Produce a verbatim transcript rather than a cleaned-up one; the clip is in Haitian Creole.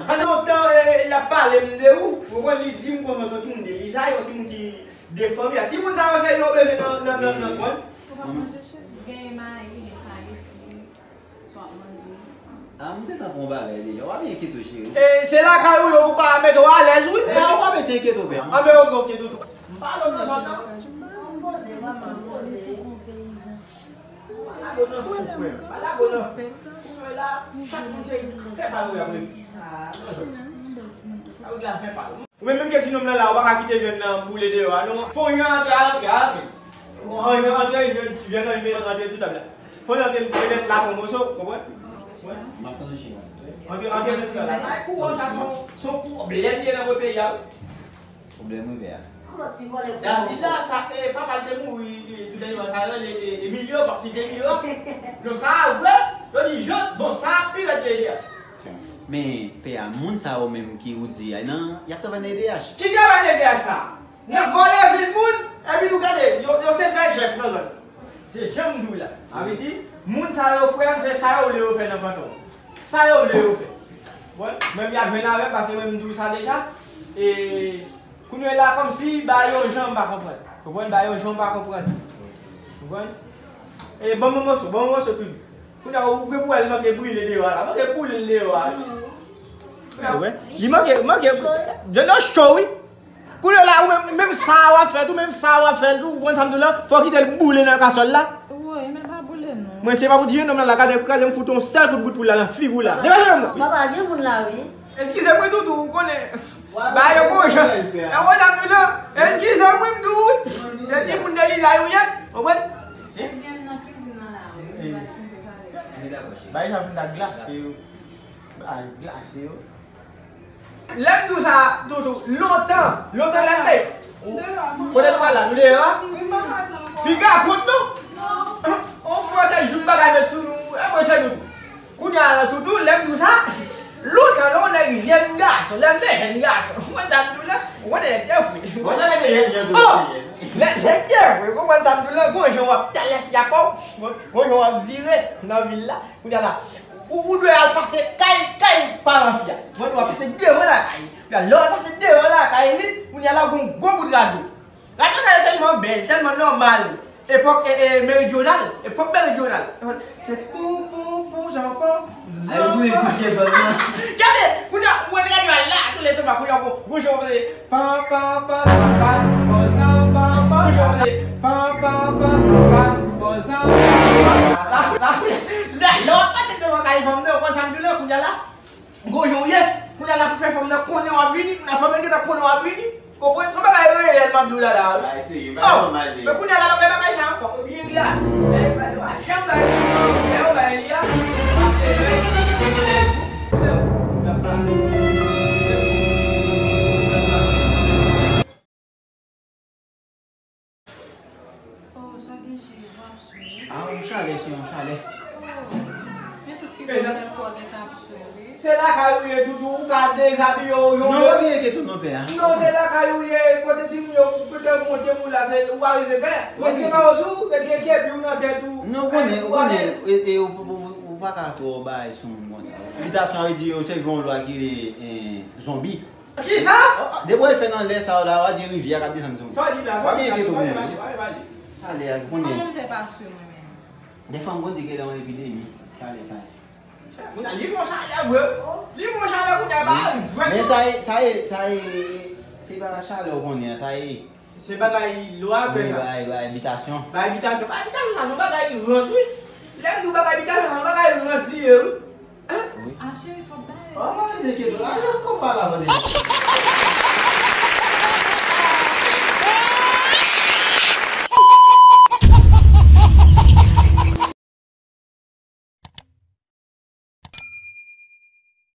Paske lontan, e, e, l ap pale m de ou, ou konprann, li di m konsa se yon timoun de Lizay, yon timoun ki de fanmi a. Timoun sa yo se yo bezwen nan, nan, nan, nan kòn. Ou pa manje chè? Gen mayi, gen spaghetti, sa w ap manje. Ah, m gentan pran yon bagay deja. W ap enkyete w, cheri. E, se lakay ou ye, ou ka mete w alèz, wi. E, ou pa bezwen enkyete w, pè. Ah, men ok, ok, toutou. M pa lòt nan zòn nan. Poze, vrèman, poze. Pa lago nan fou, frè. Pa lago nan fou. Ou wè la, chak moun se fè pa yo y ap regle. Ah, non, non. Pa regle afè pa yo. Ou menm, menm ke ti nonm nan la, ou pa ka kite vyann nan boule deyò a, non. Fè yon jan antre, al antre, al antre. Bon, an, jan antre, vyann, vyann nan vin antre sou tab la. Fè yon antre, petèt la, fè yon moso, konprann? Wè. M ap tande cheri a. Antre, antre, antre sou tab la. Ay, kou sa, se yon, se yon pwoblèm li ye nan peyi a, wi. Pwoblèm rive a. David la, sa, e, papa l te mouri, e, tout dènyèman, sa rele, e, Emilio, pap ki Emilio. Non, sa a vre, yo di, yo, bon, sa a pi rèd ke Elias. Men, pè a, moun sa yo menm ki ou di a, nan, y ap travay nan E D H. Ki travay nan E D H sa? Nan vòlè vil moun, epi nou gade, yo, yo se sèl chèf nan zòn. Se jan m di w la. Sa vle di, moun sa yo, frè m, se sa yo vle yo fè nan kanton. Sa yo vle yo fè. Bon, menm y ap jwenn avè m, paske mwen m di w sa deja. E kounye la, kòmsi, ba yo jan m pa konprann. Konprann? Ba yo jan m pa konprann. Konprann? E ban m yon moso, ban m yon moso toujou. Kounye a, ou gen pou wè l manke brile deyò a la. Manke brile l deyò a, wi. Kounye a, li manke, manke, je nan cho, wi. Kounye la, ou menm, menm sa w ap fè tou, menm sa w ap fè tou, ou konn sa m di w la, fò w kite l boule nan kasòl la. Woy, men pa boule non. Mwen, se pa pou di nonm la, la gade, kraze m fout yon sèl kout bout poul la nan figi w la. Degaje nonm nan. Papa, gen moun la, wi. Eskize mwen toutou, ou konnen. Ba yo gon jan. E konn sa m di w la, eskize mwen m di w. Se timoun de Lizay ou ye, ou konprann? Bay sa fin da glase yo. Bay glase yo. Lè m di w sa, toutou, lontan, lontan lè m te. Kote nou pral la? Nou deyò a? Piga kont nou? On pran kèk jou m pa ka met sou nou. E mwen se nou tou. Kounye a la, toutou, lè m di w sa, lontan, lè yon nèg jèn gason, lè m te jèn gason, mwen sa m di w la, ou konnen nèg te fou. Mwen sa te jèn, jèn tou. Oh! Lè, lè te fou, ou konprann sa m di w la, gon jan w ap talè si a pa w, gon jan w ap vire nan vil la. Kounye a la, ou, ou dwe al pase kay, kay paran fi a. Mwen, ou al pase devan lakay li. Kounye a, lè w al pase devan lakay li, kounye a la, gon gwo bout radyo. Radyo sa yo tèlman bèl, tèlman nòmal. Epòk, e, e, meridyonal, epòk meridyonal. Se pou, pou, pou, jan pou, jan pou. Ay, ou tounen ti Jason nan. Gade, kounye a, mwen radyo a la, tou lè swa, kounye a, bon, bon, jan pou, pa, pa, pa, pa, pa, bon, jan pa, pa, pa, pa, pa, pa, pa, bon, jan pa, pa, pa, pa, pa, lè w ap pase devan kay fanm nan, ou konn sa m di w la, kounye a la, gon jan w ye, kounye a la pou fè fanm nan konnen w ap vini, kounye a fanm nan gentan konnen w ap vini, konprann? Se yon bagay reyèl m ap di w la la, wi. Bagay serye, bagay nòmal li ye. Men kounye a la, bagay, bagay sa ankò, byen glase. Bagay, bagay, pa janm bay, lè yo bay li a, w ap te vle, se ou, w ap pale. Oh, sa gen cheve w ap sou. Ah, yon chalè, se yon chalè. Oh, men tout figi w sèl fwa w gentan ap sou, wi. Se lakay ou ye, toutou, ou ka dezabiye w, jan w vle. Non, pa byen enkyete w non, pè a. Non, se lakay ou ye, kote timoun yo, kote w monte moun la, se ou pa rete pè. Mwen se pa w sou, mwen se kepi w nan tèt ou. Non, ou konnen, ou konnen, e, e, ou, ou, ou, ou pa ka twò bay sou moun konsa. Bitasyon, sa vle di yo sèvi yon lwa ki rele, eh, zonbi. Kisa? Depi w fè nan lè sa yo la, w a di rivyè k ap desann sou moun. Sa w di la, w a byen enkyete w pou moun. Chalè a, konnen. Kòman m fè pa sou mwen menm? Dèfwa m konn di gen yon epidemi. Chalè sa. Moun nan, li fè yon chalè vre. Li fè yon chalè kounye a, pa jwèt. Men sa e, sa e, sa e, se pa chalè w konnen an, sa e. Se bagay lwa, wi, kwè sa. Bagay, bagay bitasyon. Bagay bitasyon. Bagay bitasyon sa, se yon bagay rans, wi. Lè m di w bagay bitasyon, se yon bagay rans li ye, wi. Hein? Wi. Ah, cheri, twòp bagay. Oh, pa bezwen enkyete w. Ah, jan m pale avè w deja.